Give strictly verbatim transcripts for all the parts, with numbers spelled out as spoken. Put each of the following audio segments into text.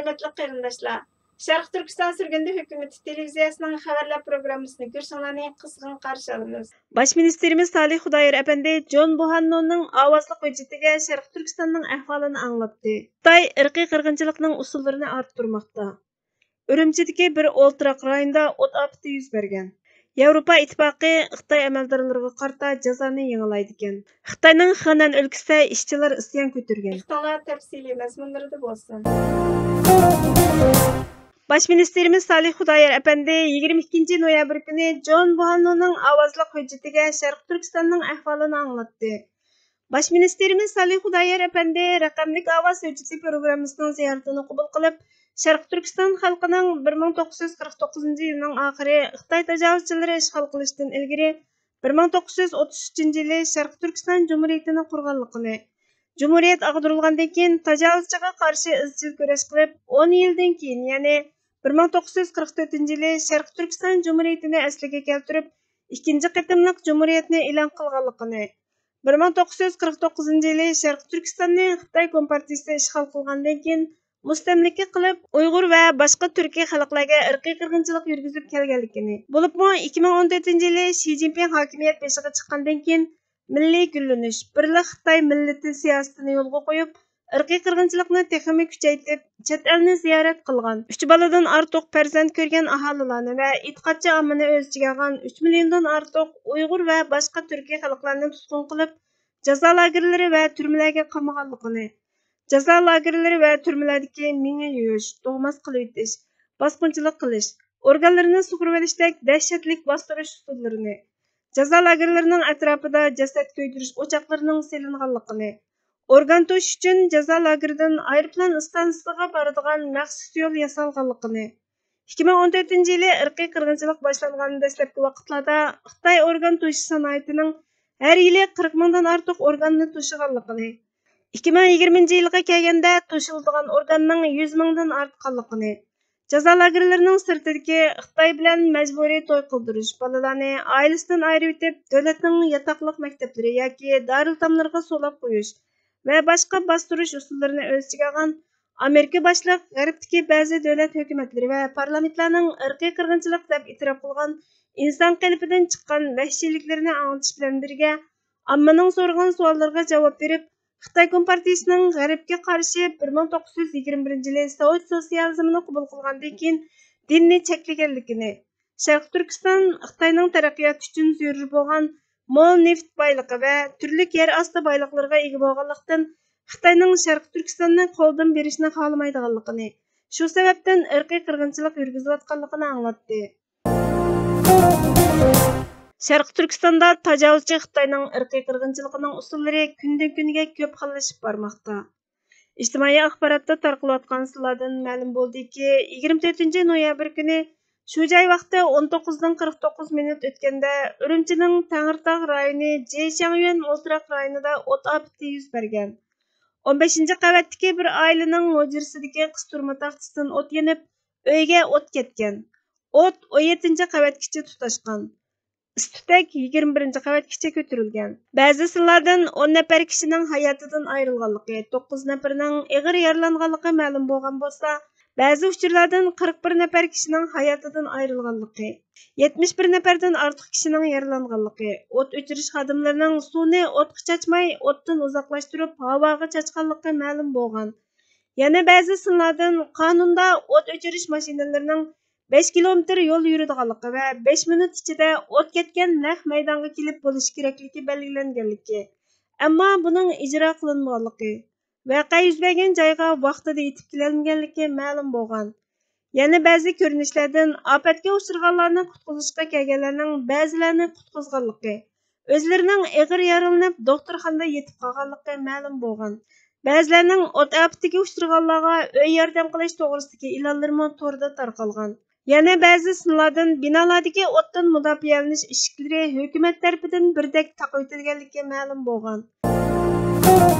ھۆرمەتلىك قېرىنداشلار، شەرقىي تۈركىستان سۈرگۈندە ھۆكۈمىتى تېلېۋىزىيەسىنىڭ خەۋەرلەر پروگراممىسىنى كۆرۈشۈڭلارنى قىزغىن قارشى ئالىمىز. باش مىنىستىرىمىز سالىھ خۇدايار ئەپەندى جون بوھاننونىڭ ئاۋازلىق ھۆججىتىگە شەرقىي تۈركىستاننىڭ ئەھۋالىنى ئاڭلاتتى. خىتاي ئىرقىي قىرغىنچىلىقنىڭ ئۇسۇللىرىنى ئارتتۇرماقتا. ئۈرۈمچىدىكى بىر ئولتۇراق رايوندا ئوت ئاپىتى يۈز بەرگەن. ياۋروپا ئىتتىپاقى خىتاي ئەمەلدارلىرىغا قارىتا جازانى يېڭىلايدىكەن. خىتاينىڭ خېنەن ئۆلكىسىدە ئىشچىلار ئىسيان كۆتۈرگەن. دىققىتىڭلار تەپسىلىي مەزمۇنلىرىدا بولسۇن. باش مىنىستىرىمىز سالىھ خۇدايار ئەپەندى يىگىرمە ئىككىنچى نويابىر كۈنى جون بوھاننونىڭ ئاۋازلىق ھۆججىتىگە شەرقىي تۈركىستاننىڭ ئەھۋالىنى ئاڭلاتتى. باش مىنىستىرىمىز سالىھ خۇدايار ئەپەندى رەقەملىك ئاۋاز ھۆججىتى پروگراممىسىنىڭ زىيارىتىنى قوبۇل قىلىپ، شەرقىي تۈركىستان خەلقىنىڭ بىر مىڭ توققۇز يۈز قىرىق توققۇزىنچى يىلنىڭ ئاخىرى خىتاي تاجاۋۇزچىلىرى ئىشغال قىلىشتىن ئىلگىرى بىر مىڭ توققۇز يۈز ئوتتۇز ئۈچىنچى يىلى شەرقىي تۈركىستان جۇمھۇرىيىتىنى قۇرغانلىقىنى، جۇمھۇرىيەت ئاغدۇرۇلغاندىن كېيىن تاجاۋۇزچىغا قارشى ئىزچىل كۈرەش قىلىپ، ئون يىلدىن كېيىن، يەنى بىر مىڭ توققۇز يۈز قىرىق تۆتىنچى يىلى شەرقىي تۈركىستان جۇمھۇرىيىتىنى ئەسلىگە كەلتۈرۈپ، ئىككىنچى قېتىملىق جۇمھۇرىيەتنى ئېلان قىلغانلىقىنى، بىر مىڭ توققۇز يۈز قىرىق توققۇزىنچى يىلى شەرقىي تۈركىستاننى خىتاي كومپارتىيىسى ئىشغال قىلغاندىن كېيىن مۇستەملىكە قىلىپ، ئۇيغۇر ۋە باشقا تۈركىي خەلقلەرگە ئىرقىي قىرغىنچىلىق يۈرگۈزۈپ كەلگەنلىكىنى، بولۇپمۇ ئىككى مىڭ ئون تۆتىنچى يىلى شى جىنپىڭ ھاكىمىيەت بېشىغا چىققاندىن كېيىن مىللىي گۈللىنىش، بىرلا خىتاي مىللىتى سىياسىتىنى يولغا قويۇپ، ئىرقىي قىرغىنچىلىقنى تېخىمۇ كۈچەيتىپ، چەت ئەلنى زىيارەت قىلغان، ئۈچ بالىدىن ئارتۇق پەرزەنت كۆرگەن ئاھالىلەرنى ۋە ئېتىقادچى ئاممىنى ئۆز ئىچىگە ئالغان ئۈچ مىليوندىن ئارتۇق ئۇيغۇر ۋە باشقا تۈركىي خەلقلەرنى تۇتقۇن قىلىپ، جازا لاگېرلىرى ۋە تۈرمىلەرگە قامىغانلىقىنى، جازا لاگېرلىرى ۋە تۈرمىلەردىكى مېڭە يۇيۇش، دوغماس قىلىۋېتىش، باسقۇنچىلىق قىلىش، ئورگانلىرىنى سۇغۇرۇۋېلىشتەك دەھشەتلىك باستۇرۇش ئۇسۇللىرىنى، جازا لاگېرلىرىنىڭ ئەتراپىدا جەسەت كۆيدۈرۈش ئوچاقلىرىنىڭ سېلىنغانلىقىنى، ئورگان توشۇش ئۈچۈن جازا لاگېرىدىن ئايروپىلان ئىستانسىسىغا بارىدىغان مەخسۇس يول ياسالغانلىقىنى، ئىككى مىڭ ئون تۆتىنچى يىلى ئىرقىي قىرغىنچىلىق باشلانغان دەسلەپكى ۋاقىتلاردا خىتاي ئورگان توشۇش سانائىتىنىڭ ھەر يىلى قىرىق مىڭدىن ئارتۇق ئورگاننى توشۇغانلىقىنى، ئىككى مىڭ يىگىرمىنچى يىلغا كەلگەندە توشۇلىدىغان ئورگاننىڭ يۈز مىڭدىن ئارتقانلىقىنى، جازا لاگېرلىرىنىڭ سىرتىدىكى خىتاي بىلەن مەجبۇرىي توي قىلدۇرۇش، بالىلارنى ئائىلىسىدىن ئايرىۋېتىپ، دۆلەتنىڭ ياتاقلىق مەكتەپلىرى ياكى دارىلئېتاملىرىغا سولاپ قويۇش ۋە باشقا باستۇرۇش ئۇسۇللىرىنى ئۆز ئىچىگە ئالغان ئامېرىكا باشلىق غەربتىكى بەزى دۆلەت ھۆكۈمەتلىرى ۋە پارلامېنتلارنىڭ ئىرقىي قىرغىنچىلىق دەپ ئېتىراپ قىلغان ئىنسان قېلىپىدىن چىققان ۋەھشىيلىكلىرىنى ئاڭلىتىش بىلەن بىرگە، ئاممىنىڭ سورىغان سوئاللىرىغا جاۋاب بېرىپ، خىتاي كومپارتىيىسىنىڭ غەربكە قارشى بىر مىڭ توققۇز يۈز يىگىرمە بىرىنچى يىلى سوۋېت سوتسىيالىزمىنى قوبۇل قىلغاندىن كېيىن دىننى چەكلىگەنلىكىنى، شەرقىي تۈركىستان خىتاينىڭ تەرەققىياتى ئۈچۈن زۆرۈر بولغان مول نېفىت بايلىقى ۋە تۈرلۈك يەر ئاستى بايلىقلىرىغا ئىگە بولغانلىقتىن، خىتاينىڭ شەرقىي تۈركىستاننى قولدىن بېرىشنى خالىمايدىغانلىقىنى، شۇ سەۋەبتىن ئىرقىي قىرغىنچىلىق يۈرگۈزۈۋاتقانلىقىنى ئاڭلاتتى. شەرقىي تۈركىستاندا تاجاۋۇزچى خىتاينىڭ ئىرقىي قىرغىنچىلىقىنىڭ ئۇسۇللىرى كۈندىن كۈنگە كۆپ خىللىشىپ بارماقتا. ئىجتىمائىي ئاخباراتتا تارقىلىۋاتقان سانلاردىن مەلۇم بولدىكى، يىگىرمە تۆتىنچى نويابىر كۈنى شۇ جاي ۋاقتى ئون توققۇزدىن قىرىق توققۇز مىنۇت ئۆتكەندە، ئۈرۈمچىنىڭ تەڭرىتاغ رايونى جېشياڭيۈەن ئولتۇراق رايونىدا ئوت ئاپىتى يۈز بەرگەن. ئون بەشىنچى قەۋەتتىكى بىر ئائىلىنىڭ ھۇجرىسىدىكى قىستۇرما تاختىسىدىن ئوت يېنىپ، ئۆيگە ئوت كەتكەن. ئوت ئون يەتتىنچى قەۋەتكىچە تۇتاشقان. ئىس-تۈتەك يىگىرمە بىرىنچى قەۋەتكىچە كۆتۈرۈلگەن. بەزى سىنلاردىن ئون نەپەر كىشىنىڭ ھاياتىدىن ئايرىلغانلىقى، توققۇز نەپىرىنىڭ ئېغىر يارىلانغانلىقى مەلۇم بولغان بولسا، بەزى ئۇچۇرلاردىن قىرىق بىر نەپەر كىشىنىڭ ھاياتىدىن ئايرىلغانلىقى، يەتمىش بىر نەپەردىن ئارتۇق كىشىنىڭ يارىلانغانلىقى، ئوت ئۆچۈرۈش خادىملىرىنىڭ سۇنى ئوتقا چاچماي، ئوتتىن ئۇزاقلاشتۇرۇپ، ھاۋاغا چاچقانلىقى مەلۇم بولغان. يەنە بەزى سىنلاردىن قانۇندا ئوت ئۆچۈرۈش ماشىنىلىرىنىڭ بەش كىلومېتىر يول يۈرىدىغانلىقى ۋە بەش مىنۇت ئىچىدە ئوت كەتكەن نەق مەيدانغا كېلىپ بولۇشى كېرەكلىكى بەلگىلەنگەنلىكى، ئەمما بۇنىڭ ئىجرا قىلىنمىغانلىقى، ۋەقە يۈز بەرگەن جايغا ۋاقتىدا يېتىپ كېلەلمىگەنلىكى مەلۇم بولغان. يەنە بەزى كۆرۈنۈشلەردىن ئاپەتكە ئۇچرىغانلارنى قۇتقۇزۇشقا كەلگەنلەرنىڭ بەزىلەرنى قۇتقۇزغانلىقى، ئۆزلىرىنىڭ ئېغىر يارىلىنىپ، دوختۇرخانىدا يېتىپ قالغانلىقى مەلۇم بولغان. بەزىلەرنىڭ ئوت ئاپىتىگە ئۇچرىغانلارغا ئۆي ياردەم قىلىش توغرىسىدىكى ئېلانلىرىمۇ توردا تارقالغان. يەنە بەزى سىنلاردىن بىنالاردىكى ئوتتىن مۇداپىئەلىنىش ئىشىكلىرى ھۆكۈمەت تەرىپىدىن بىردەك تاقىۋېتىلگەنلىكى مەلۇم بولغان.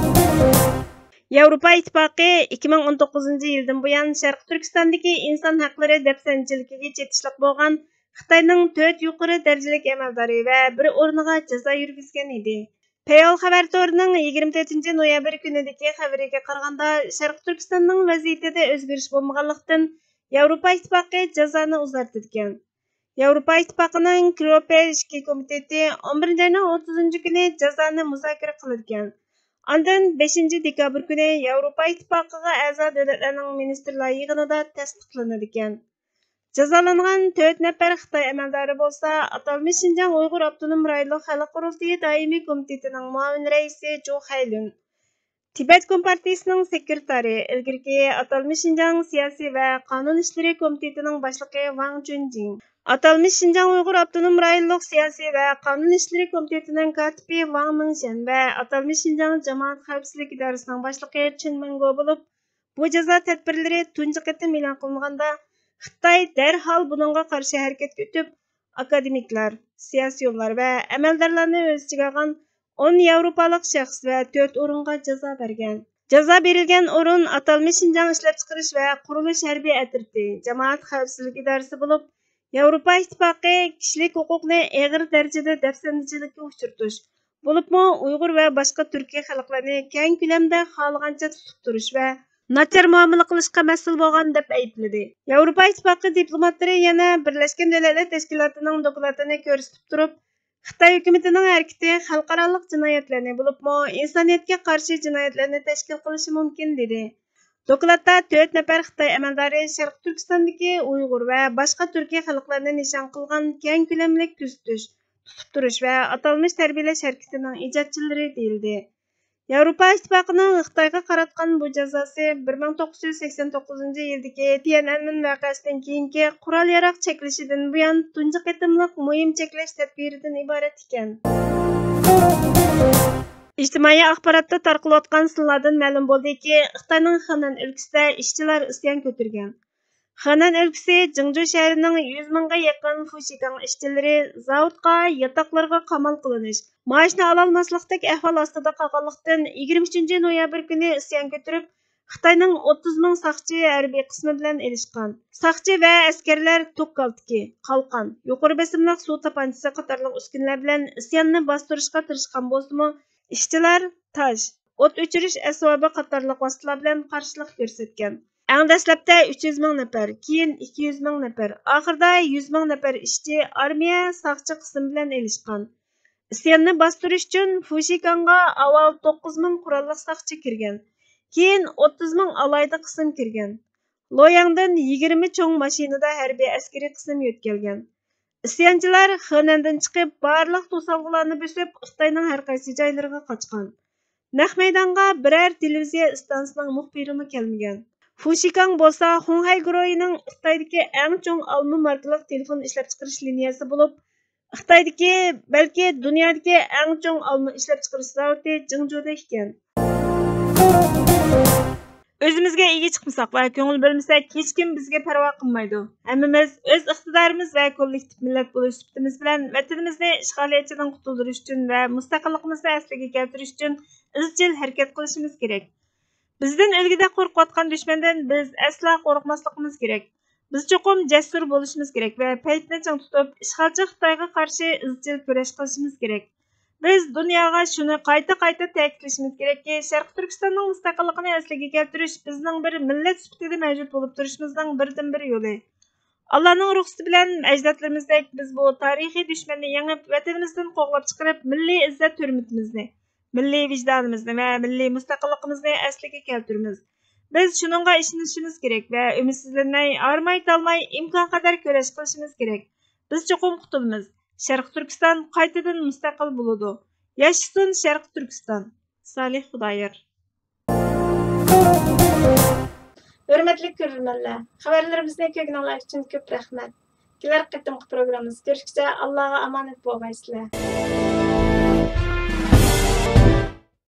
ياۋروپا ئىتتىپاقى ئىككى مىڭ ئون توققۇزىنچى يىلدىن بۇيان شەرقىي تۈركىستاندىكى ئىنسان ھەقلىرى دەپسەندىچىلىكىگە چېتىشلىق بولغان خىتاينىڭ تۆت يۇقىرى دەرىجىلىك ئەمەلدارى ۋە بىر ئورنىغا جازا يۈرگۈزگەن ئىدى. پەيئال خەۋەر تورىنىڭ يىگىرمە تۆتىنچى نويابىر كۈنىدىكى خەۋىرىگە قارىغاندا، شەرقىي تۈركىستاننىڭ ۋەزىيىتىدە ئۆزگىرىش بولمىغانلىقتىن، ياۋروپا ئىتتىپاقى جازانى ئۇزارتىدىكەن. ياۋروپا ئىتتىپاقىنىڭ كرېئوپول ئىچكى كومىتېتى ئون بىرىنچى ئاينىڭ ئوتتۇزىنچى كۈنى جازانى مۇزاكىرە قىلىدىكەن. ئاندىن بەشىنچى دېكابىر كۈنى ياۋروپا ئىتتىپاقىغا ئەزا دۆلەتلەرنىڭ مىنىستىرلار يىغىنىدا تەستىقلىنىدىكەن. جازالانغان تۆت نەپەر خىتاي ئەمەلدارى بولسا، ئاتالمىش شىنجاڭ ئۇيغۇر ئاپتونوم رايونلۇق خەلق قۇرۇلتىيى دائىمىي كومىتېتىنىڭ مۇئاۋىن رەئىسى جۇ خەيلۈن، تىبەت كومپارتىيىسىنىڭ سېكرېتارى، ئىلگىرىكى ئاتالمىش شىنجاڭ سىياسىي ۋە قانۇن ئىشلىرى كومىتېتىنىڭ باشلىقى ۋاڭ جۈنجىڭ، ئاتالمىش شىنجاڭ ئۇيغۇر ئاپتونوم رايونلۇق سىياسىي ۋە قانۇن ئىشلىرى كومىتېتىنىڭ كاتىپى ۋاڭ مىڭشەن ۋە ئاتالمىش شىنجاڭ جامائەت خەۋپسىزلىك ئىدارىسىنىڭ باشلىقى چېن مىڭگو بولۇپ، بۇ جازا تەدبىرلىرى تۇنجى قېتىم ئېلان قىلىنغاندا، خىتاي دەرھال بۇنىڭغا قارشى ھەرىكەتكە ئۆتۈپ، ئاكادېمىكلار، سىياسىيونلار ۋە ئەمەلدارلارنى ئۆز ئىچىگە ئالغان ئون ياۋروپالىق شەخس ۋە تۆت ئورۇنغا جازا بەرگەن. جازا بېرىلگەن ئورۇن ئاتالمىش شىنجاڭ ئىشلەپچىقىرىش ۋە قۇرۇلۇش ھەربىي ئەترىتى، جامائەت خەۋپسىزلىك ئىدارىسى بولۇپ، ياۋروپا ئىتتىپاقى كىشىلىك ھوقۇقنى ئېغىر دەرىجىدە دەپسەندىچىلىككە ئۇچرىتىش، بولۇپمۇ ئۇيغۇر ۋە باشقا تۈركىي خەلقلەرنى كەڭ كۆلەمدە خالىغانچە تۇتۇپ تۇرۇش ۋە ناچار مۇئامىلە قىلىشقا مەسئۇل بولغان دەپ ئەيىبلىدى. ياۋروپا ئىتتىپاقى دىپلوماتلىرى يەنە بىرلەشكەن دۆلەتلەر تەشكىلاتىنىڭ دوكلاتىنى كۆرسىتىپ تۇرۇپ، خىتاي ھۆكۈمىتىنىڭ ھەرىكىتى خەلقئارالىق جىنايەتلەرنى، بولۇپمۇ ئىنسانىيەتكە قارشى جىنايەتلەرنى تەشكىل قىلىشى مۇمكىن، دېدى. دوكلاتتا تۆت نەپەر خىتاي ئەمەلدارى شەرقىي تۈركىستاندىكى ئۇيغۇر ۋە باشقا تۈركىي خەلقلەرنى نىشان قىلغان كەڭ كۆلەملىك كۆزىتىش، تۇتۇپ تۇرۇش ۋە ئاتالمىش تەربىيەلەش ھەرىكىتىنىڭ ئىجادچىلىرى دېيىلدى. ياۋروپا ئىتتىپاقىنىڭ خىتايغا قاراتقان بۇ جازاسى بىر مىڭ توققۇز يۈز سەكسەن توققۇزىنچى يىلدىكى تيەنئەنمېن ۋەقەسىدىن كېيىنكى قورال ياراغ چەكلىشىدىن بۇيان تۇنجى قېتىملىق مۇھىم چەكلەش تەدبىرىدىن ئىبارەت ئىكەن. ئىجتىمائىي ئاخباراتتا تارقىلىۋاتقان سانلاردىن مەلۇم بولدىكى، خىتاينىڭ خېنەن ئۆلكىسىدە ئىشچىلار ئىسيان كۆتۈرگەن. خېنەن ئۆلكىسى جىڭجۇ شەھىرىنىڭ يۈز مىڭغا يېقىن فۇشىگاڭ ئىشچىلىرى زاۋۇتقا، ياتاقلىرىغا قامال قىلىنىش، مائاشنى ئالالماسلىقتەك ئەھۋال ئاستىدا قالغانلىقتىن، يىگىرمە ئۈچىنچى نويابىر كۈنى ئىسيان كۆتۈرۈپ، خىتاينىڭ ئوتتۇز مىڭ ساقچى ھەربىي قىسمى بىلەن ئېلىشقان. ساقچى ۋە ئەسكەرلەر توك كالتىكى، قالقان، يۇقىرى بېسىملىق سۇ تاپانچىسى قاتارلىق ئۈسكۈنىلەر بىلەن ئىسياننى باستۇرۇشقا تىرىشقان بولسىمۇ، ئىشچىلار تاش، ئوت ئۆچۈرۈش ئەسۋابى قاتارلىق ۋاسىتىلەر بىلەن قارشىلىق كۆرسەتكەن. ئەڭ دەسلەپتە ئۈچ يۈز مىڭ نەپەر، كېيىن ئىككى يۈز مىڭ نەپەر، ئاخىرىدا يۈز مىڭ نەپەر ئىشچى ئارمىيە، ساقچى قىسىم بىلەن ئېلىشقان. ئىسياننى باستۇرۇش ئۈچۈن فۇشىكاڭغا ئاۋۋال توققۇز مىڭ قوراللىق ساقچى كىرگەن، كېيىن ئوتتۇز مىڭ ئالاھىدە قىسىم كىرگەن. لوياڭدىن يىگىرمە چوڭ ماشىنىدا ھەربىي ئەسكىرىي قىسىم يۆتكەلگەن. ئىسيانچىلار خېنەندىن چىقىپ، بارلىق توسالغۇلارنى بۆسۈپ، خىتاينىڭ ھەر قايسى جايلىرىغا قاچقان. نەق مەيدانغا بىرەر تېلېۋىزىيە ئىستانسىسىنىڭ مۇخبىرىمۇ كەلمىگەن. فۇشىكاڭ بولسا خۇڭھەي گۇرۇھىنىڭ خىتايدىكى ئەڭ چوڭ ئالما ماركىلىق تېلېفون ئىشلەپچىقىرىش لىنىيەسى بولۇپ، خىتايدىكى، بەلكى دۇنيادىكى ئەڭ چوڭ ئالما ئىشلەپچىقىرىش زاۋۇتى جىڭجۇدا ئىكەن. ئۆزىمىزگە ئىگە چىقمىساق ۋە كۆڭۈل بۆلمىسەك، ھېچكىم بىزگە پەرۋا قىلمايدۇ. ھەممىمىز ئۆز ئىقتىدارىمىز ۋە كوللېكتىپ مىللەت بولۇش سۈپىتىمىز بىلەن ۋەتىنىمىزنى ئىشغالىيەتچىدىن قۇتۇلدۇرۇش ئۈچۈن ۋە مۇستەقىللىقىمىزنى ئەسلىگە كەلتۈرۈش ئۈچۈن ئىزچىل ھەرىكەت قىلىشىمىز كېرەك. بىزدىن ئۆلگۈدەك قورقۇۋاتقان دۈشمەندىن بىز ئەسلا قورقماسلىقىمىز كېرەك. بىز چوقۇم جەسۇر بولۇشىمىز كېرەك ۋە پەيتنى چىڭ تۇتۇپ، ئىشغالچى خىتايغا قارشى ئىزچىل كۈرەش قىلىشىمىز كېرەك. بىز دۇنياغا شۇنى قايتا-قايتا تەكىتلىشىمىز كېرەككى، شەرقىي تۈركىستاننىڭ مۇستەقىللىقىنى ئەسلىگە كەلتۈرۈش بىزنىڭ بىر مىللەت سۈپىتىدە مەۋجۇت بولۇپ تۇرۇشىمىزنىڭ بىردىنبىر يولى. ئاللانىڭ رۇخسىتى بىلەن ئەجدادلىرىمىزدەك بىز بۇ تارىخىي دۈشمەننى يېڭىپ، ۋەتىنىمىزدىن قوغلاپ چىقىرىپ، مىللىي ئىززەت-ھۆرمىتىمىزنى، مىللىي ۋىجدانىمىزنى ۋە مىللىي مۇستەقىللىقىمىزنى ئەسلىگە كەلتۈرىمىز. بىز شۇنىڭغا ئىشىنىشىمىز كېرەك ۋە ئۈمىدسىزلەنمەي، ھارماي-تالماي ئىمكانقەدەر كۈرەش قىلىشىمىز كېرەك. بىز چوقۇم قۇتۇلىمىز. شەرقىي تۈركىستان قايتىدىن مۇستەقىل بولىدۇ. ياشىسۇن شەرقىي تۈركىستان! سالىھ خۇدايار. ھۆرمەتلىك كۆرۈرمەنلەر، خەۋەرلىرىمىزنى كۆرگىنىڭلار ئۈچۈن كۆپ رەھمەت. كېلەر قېتىمقى پروگراممىمىزدا كۆرۈشكىچە ئاللاغا ئامانەت بولغايسىلەر.